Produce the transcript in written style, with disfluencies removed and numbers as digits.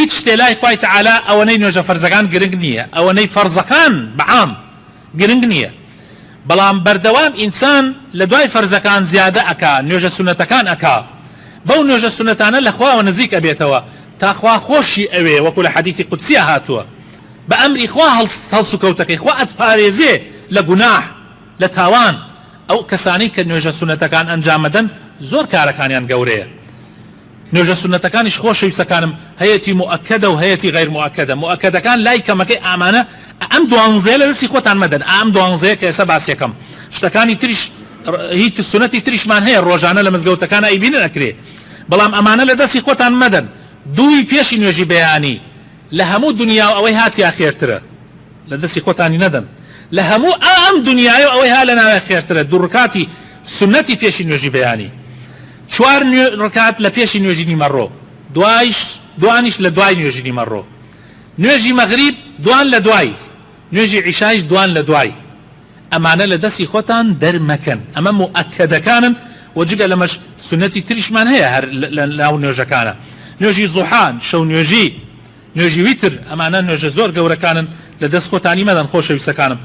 هیچ شتێ لای خوای تەعالا ئەوەنەی نوێژە فەرزەکان گرنگ نییە، ئەوەنەی فەرزەکان بە عام گرنگ نییە، بەڵام بەردەوام ئینسان لە دوای فەرزەکان زیادە ئەکا، نوێژە سوننەتەکان ئەکا، بەو نوێژە سوننەتانە لە خواوە نزیک ئەبێتەوە تا خوا خۆشی ئەوێ، وەکو لە حەدیثی قودسیا هاتووە، بە ئەمری خوا هەڵسوکەوتەکەی، خوا ئەتپارێزێ لە گوناح، لە تاوان، ئەو کەسانەی کە نوێژە سوننەتەکان ئەنجام ئەدەن زۆر کارەکانیان گەورەیە. نوێژە سوننەتەکانیش خۆشەویستەکانم هەیەتی موئەکەدە و هەیەتی غەیر موئەکەدە، موئەکەدەکان لای کەمەکەی ئامانە ئەم دوانزەیە لە دەستی خۆتان مەدەن ئا ئەم دوانزەیە کە ئێستا باسیەکەم شتەکانی تریش هی سوننەتی تریشمان هەیە ڕۆژانە لە مزگەوتەکانا ئەیبینن ئەکرێ بەڵام ئەمانە لە دەستی خۆتان مەدەن دووی پێشی نوێژی بەیانی لە هەموو دونیا و ئەوەی هاتیا خێرترە لە دەستی خۆتانی نەدەن لە هەموو ئا ئەم دونیایە و ئەوەی ها لە ناوێ خێرترە دوو ڕکاتی سوننەتی پێشی نوێژی بەیانی چوار ڕکات لە پێشی نوێژی نیمەڕۆ دوایش دوانیش لە دوای نوێژی نیمەڕۆ نوێژی مەغریب دوان لە دوای نوێژی عیشایش دوان لە دوای ئەمانە لە دەستی خۆتان دەرمەکەن ئەمە موئەکەدەکانن و جگە لەمەش سوننەتی تریشمان هەیە هەر لە ناو نوێژەکانە نوێژی زوحا شەو نوێژی نوێژی ویتر ئەمانە نوێژە زۆر گەورەکانن لە دەست خۆتانی مەدەن خۆشەویستەکانم.